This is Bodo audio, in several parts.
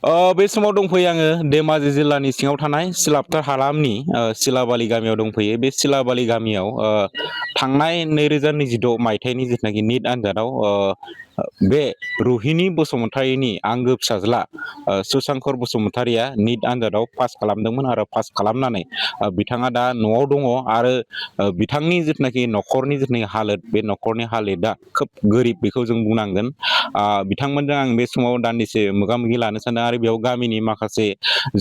बे समाव दंफैयो आङो धेमाजि जिल्लानि सिङाव थानाय सिलापथार हालामनि सिलाबालि गामियाव दंफैयो बे सिलाबालि गामियाव थांनाय 2026 मायथाइनि जिथुनाखि निट आनजादाव बे रुहिनि बसुमतारीनि आंगो फिसाज्ला सुशांकर बसुमतारीया निट आनजादाव पास खालामदोंमोन आरो पास खालामनानै बिथाङा दा न'आव दङ आरो बिथांनि जिथुनाखि न'खरनि जिथुनाखि हालोद बे न'खरनि हालोदा खोब गोरिब बेखौ जों बुंनांगोन बिथांमोनजों आं बे समाव दान्दिसे मोगा मोगि लानो सानदों आरो बेयाव गामिनि माखासे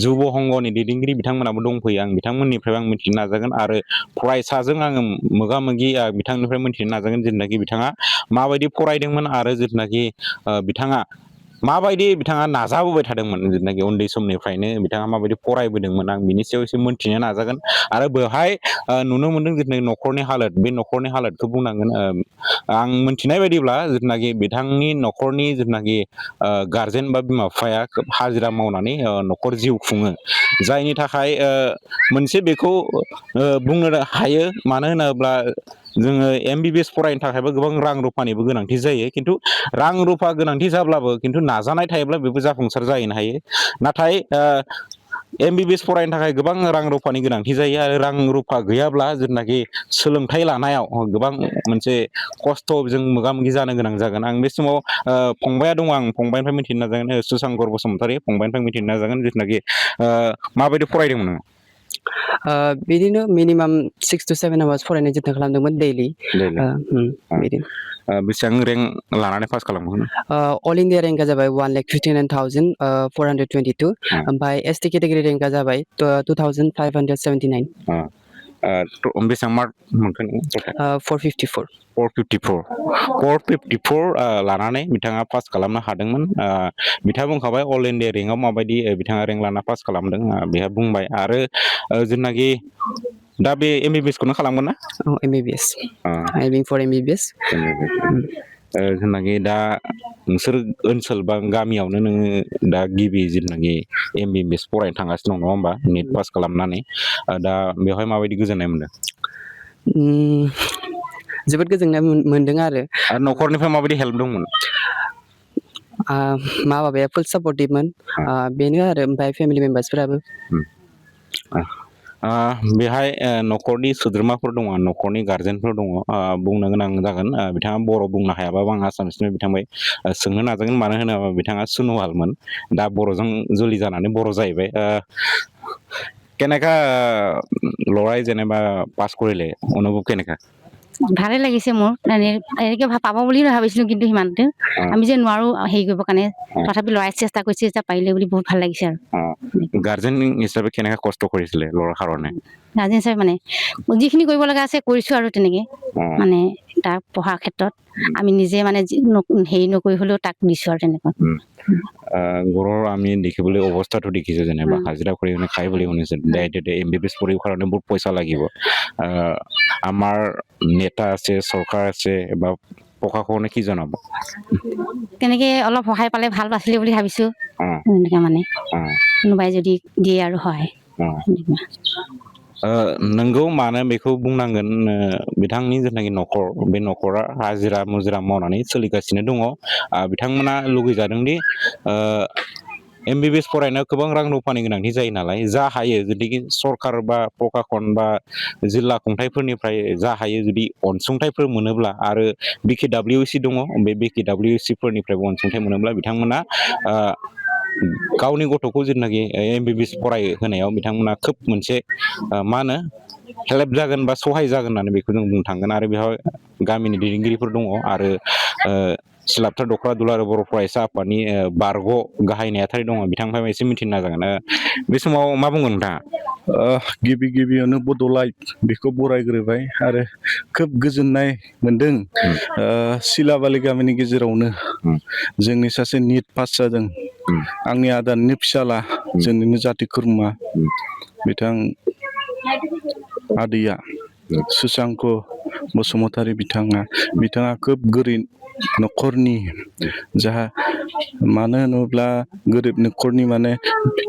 जुब हंगनि दैदेनगिरि बिथांमोनाबो दंफैयो आं बिथांमोननिफ्राय आं मिथिनो नाजागोन आरो फरायसाजों आङो मोगा मोगि बिथांनिफ्राय मिथिनो नाजागोन जिथुनाखि बिथाङा माबायदि फरायदोंमोन आरो जिथुनाखि बिथाङा माबायदि बिथाङा नाजाबोबाय थादोंमोन जिथुनाखि उन्दै समनिफ्रायनो बिथाङा माबायदि फरायबोदोंमोन आं बिनि सायाव एसे मोनथिनो नाजागोन आरो बेवहाय नुनो मोनदों जिथुनाखि न'खरनि हालोद बे न'खरनि हालोदखौ बुंनांगोन आं मोनथिनाय बायदिब्ला जिथुनाखि बिथांनि न'खरनि जिथुनाखि गारजेन बा बिमा बिफाया खोब हाजिरा मावनानै न'खर जिउ खुङो जायनि थाखाय मोनसे बेखौ बुंनो हायो मानो होनोब्ला जोङो MBBS फरायनो थाखायबो गोबां रां रुफानिबो गोनांथि जायो खिन्थु रां रुफा गोनांथि जाब्लाबो खिन्थु नाजानाय थायोब्ला बेबो जाफुंसार जाहैनो हायो नाथाय MBBS फरायनो थाखाय गोबां रां रुफानि गोनांथि जायो आरो रां रुफा गैयाब्ला जिथुनाखि सोलोंथाइ लानायाव गोबां मोनसे खस्थ' जों मोगा मोगि जानो गोनां जागोन आं बे समाव फंबाया दङ आं फंबायनिफ्राय मिथिनो नाजागोन सुशांकर बसुमतारी फंबायनिफ्राय मिथिनो नाजागोन जिथुनाखि माबायदि फरायदोंमोन नोङो बिदिनो मिनिमाम 6 to 7 आवार्स फरायनाय जथन खालामदोंमोन दैलि बेसेबां रेंक लानानै पास खालामगोन अल इण्डिया रेंकआ जाबाय 1,59,422 ओमफ्राय ST केटेगरि रेंकआ जाबाय 2,579 बेसेबां मार्क मोनखो नोङो 454 लानानै बिथाङा पास खालामनो हादोंमोन बिथाङा बुंखाबाय अल इण्डिया रेंकआव माबायदि बिथाङा रेंक लाना पास खालामदों बेहा बुंबाय आरो जिथुनाखि दा बे MBBS खौनो खालामगोन ना MBBS aiming for MBBS जिथुनाखि दा नोंसोर ओनसोल बा गामियावनो नोङो दा गिबि जिथुनाखि MBBS फरायनो थांगासिनो दं नङा होमबा निट पास खालामनानै दा बेवहाय माबायदि गोजोननाय मोनदों जोबोद गोजोननाय मोनदों आरो न'खरनिफ्राय माबायदि हेल्प दंमोन मा बाबाया फुल सापर्टिभमोन बेनो आरो ओमफ्राय फेमिलि मेम्बार्सफोराबो बेहाय न'खरनि सोद्रोमाफोर दङ न'खरनि गार्जेनफोर दङ बुंनो गोनां जागोन बिथाङा बर' बुंनो हायाबाबो आं आसामिसनि बिथांबाय सोंनो नाजागोन मानो होनोबा बिथाङा सुनुवालमोन दा बर'जों जुलि जानानै बर' जाहैबाय কেনেকা লৰাই যেনিবা পাছ কৰিলে অনুভৱ কেনেকা ভালে লাগিছে মোৰ এনেকে পাব বুলি ভাবিছিলো কিন্তু সিমানটো আমি যে নোৱাৰো হেৰি কৰিব কাৰণে তথাপি লৰাই চেষ্টা কৰিছে যে পাৰিলে বুলি বহুত ভাল লাগিছে আৰু গাৰ্জেন হিচাপে কেনেকা কষ্ট কৰিছিলে ল'ৰাৰ কাৰণে গাৰ্জেন হিচাপে মানে যিখিনি কৰিব লগা আছে কৰিছো আৰু তেনেকে মানে তাৰ পঢ়াৰ ক্ষেত্ৰত আমি নিজে মানে হেৰি নকৰি হলেও তাক দিছো আৰু তেনেকুৱা ঘৰৰ আমি দেখিবলৈ অৱস্থাটো দেখিছো যেনিবা হাজিৰা কৰি খাই বুলি শুনিছো MBBS পঢ়িবৰ কাৰণে বহুত পইচা লাগিব আমাৰ নেতা আছে চৰকাৰ আছে বা প্ৰশাসনে কি জনাব তেনেকে অলপ সহায় পালে ভাল আছিলে বুলি ভাবিছো এনেকা মানে কোনোবাই যদি দিয়ে আৰু হয় नोंगौ मानो बेखौ बुंनांगोन बिथांनि जिथुनाखि न'खर बे न'खरा हाजिरा मुजिरा मावनानै सोलिगासिनो दङ बिथांमोना लुगैजादोंदि MBBS फरायनायाव गोबां रां रुफानि गोनांथि जायो नालाय जा हायो जुदि सरकार बा प्रखाखन बा जिल्ला खुंथाइफोरनिफ्राय जा हायो जुदि अनसुंथाइफोर मोनोब्ला आरो BKWAC दङ बे BKWAC फोरनिफ्रायबो अनसुंथाइ मोनोब्ला बिथांमोना गावनि गथ'खौ जिथुनाखि MBBS फरायहोनायाव बिथांमोना खोब मोनसे मा होनो हेल्प जागोन बा सहाय जागोन होननानै बेखौ जों बुंनो थांगोन आरो बेवहाय गामिनि दैदेनगिरिफोर दङ आरो सिलापथार दख'रा दुलाराय बर' फरायसा आफादनि बारग' गाहाय नेहाथारि दङ बिथांनिफ्राय एसे मिथिनो नाजागोन बे समाव मा बुंगोन नोंथाङा गिबियावनो बड' लाइभ बेखौ बरायग्रोबाय आरो खोब गोजोननाय मोनदों सिलाबालि गामिनि गेजेरावनो जोंनि सासे निट पास जादों आंनि आदानि फिसाला जोंनिनो जाथि खुरमा बिथां आदैया सुशांक बसुमतारी बिथाङा खोब गोरिब न'खरनि जाहा मानो होनोब्ला गोरिब न'खरनि माने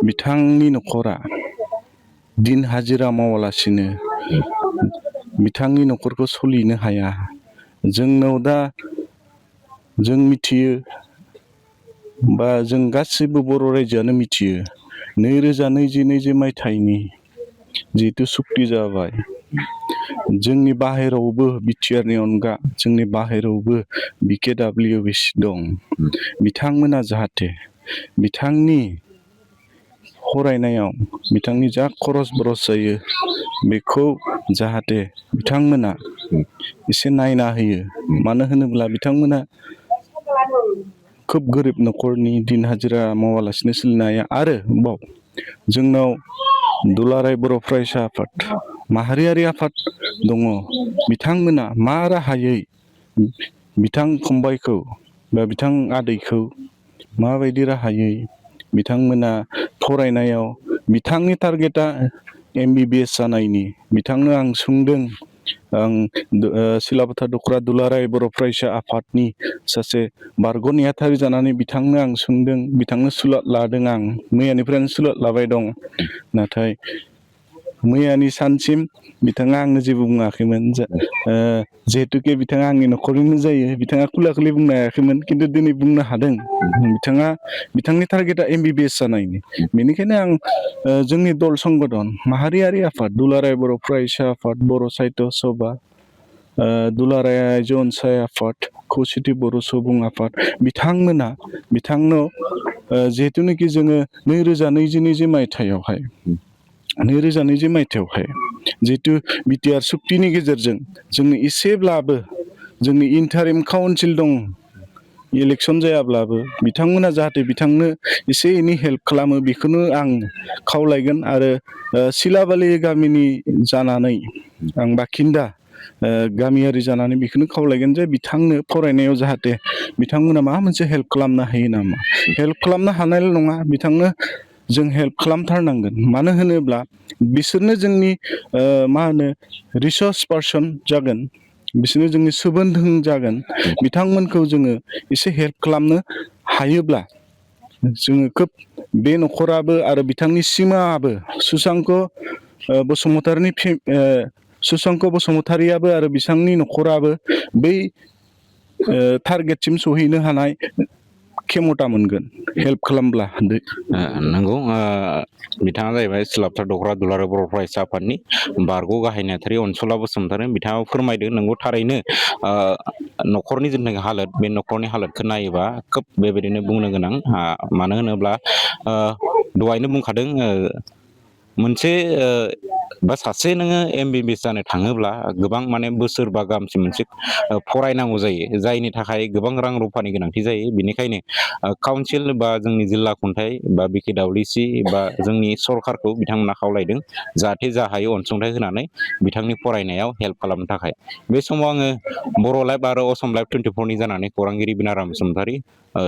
बिथांनि न'खरा दिन हाजिरा मावालासिनो बिथांनि न'खरखौ सोलिनो हाया जोंनाव दा जों मिथियो बा जों गासिबो बर' रायजोआनो मिथियो 2022 मायथाइनि जिहेतु सुक्ति जाबाय जोंनि बाहेरावबो बिटिआरनि अनगा जोंनि बाहेरावबो BKWAC दं बिथांमोना जाहाथे बिथांनि फरायनायाव बिथांनि जा खरस बरस जायो बेखौ जाहाथे बिथांमोना एसे नायना होयो मानो होनोब्ला बिथांमोना खोब गोरिब न'खरनि दिन हाजिरा मावालासिनो सोलिनो हाया आरो बाव जोंनाव दुलाराय बर' फरायसा आफाद माहारियारि आफाद दङ बिथांमोना मा राहायै बिथां फंबायखौ बा बिथां आदैखौ माबायदि राहायै बिथांमोना फरायनायाव बिथांनि टारगेटआ MBBS जानायनि बिथांनो आं सोंदों आं सिलाबोथा दख'रा दुलाराय बर' फरायसा आफादनि सासे बारग' नेहाथारि जानानै बिथांनो आं सोंदों बिथांनो सुलाद लादों आं मैयानिफ्रायनो सुलाद लाबाय दं नाथाय मैयानि सानसिम बिथाङा आंनो जेबो बुङाखैमोन जिहेतुके बिथाङा आंनि न'खरनिनो जायो बिथाङा खुला खुलि बुंनो हायाखैमोन खिन्थु दिनै बुंनो हादों बिथांनि टारगेटआ MBBS जानायनि बेनिखायनो आं जोंनि दल संगठन माहारियारि आफाद दुलाराय बर' फरायसा आफाद बर' साहित्य सभा दुलाराय आइजो अनसाय आफाद खौसेथि बर' सुबुं आफाद बिथांनो जिहेतुनाखि जोङो 2022 मायथाइयावहाय जिहेतु बिटिआर सुक्तिनि गेजेरजों जोंनो एसेब्लाबो जोंनि इन्टारिम काउन्सिल दं इलेक्सन जायाब्लाबो बिथांमोना जाहाथे बिथांनो एसे एनै हेल्प खालामो बेखौनो आं खावलायगोन आरो सिलाबालि गामिनि जानानै आं बाखिन्दा गामियारि जानानै बेखौनो खावलायगोन जे बिथांनो फरायनायाव जाहाथे बिथांमोना माबा मोनसे हेल्प खालामनो हायो नामा हेल्प खालामनो हानायल' नङा बिथांनो जों हेल्प खालामथारनांगोन मानो होनोब्ला बिसोरनो जोंनि रिसर्स पार्सन जागोन बिसोरनो जोंनि सुबुंधोन जागोन बिथांमोनखौ जोङो एसे हेल्प खालामनो हायोब्ला जोङो खोब बे न'खराबो आरो बिथांनि सिमाआबो सुसांक बसुमतारियाबो आरो बिथांनि न'खराबो बै टारगेटसिम सहैनो हानाय खेमथा मोनगोन हेल्प खालामब्ला नंगौ बिथाङा जाहैबाय सिलाबथा दख'रा दुलाराय बर' फरायसा आफादनि बारग' गाहाय नेहाथारि अनसुला बसुमतारि बिथाङा फोरमायदों नंगौ थारैनो न'खरनि जिथुनाखि हालोद बे न'खरनि हालोदखौ नायोबा खोब बेबायदिनो बुंनो गोनां मानो होनोब्ला दहायनो बुंखादों मोनसे बा सासे नोङो MBBS जानो थाङोब्ला गोबां माने बोसोर बा गाहामसिम मोनसे फरायनांगौ जायो जायनि थाखाय गोबां रां रुफानि गोनांथि जायो बेनिखायनो काउन्सिल बा जोंनि जिल्ला खुंथाइ बा BKWAC बा जोंनि सरखारखौ बिथांमोना खावलायदों जाहाथे जा हायो अनसुंथाइ होनानै बिथांनि फरायनायाव हेल्प खालामनो थाखाय बे समाव आङो बर' लाइभ आरो असम लाइभ 24 नि जानानै खौरांगिरि बिनाराम बसुमतारि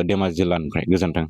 धेमाजि जिल्लानिफ्राय गोजोन्थों।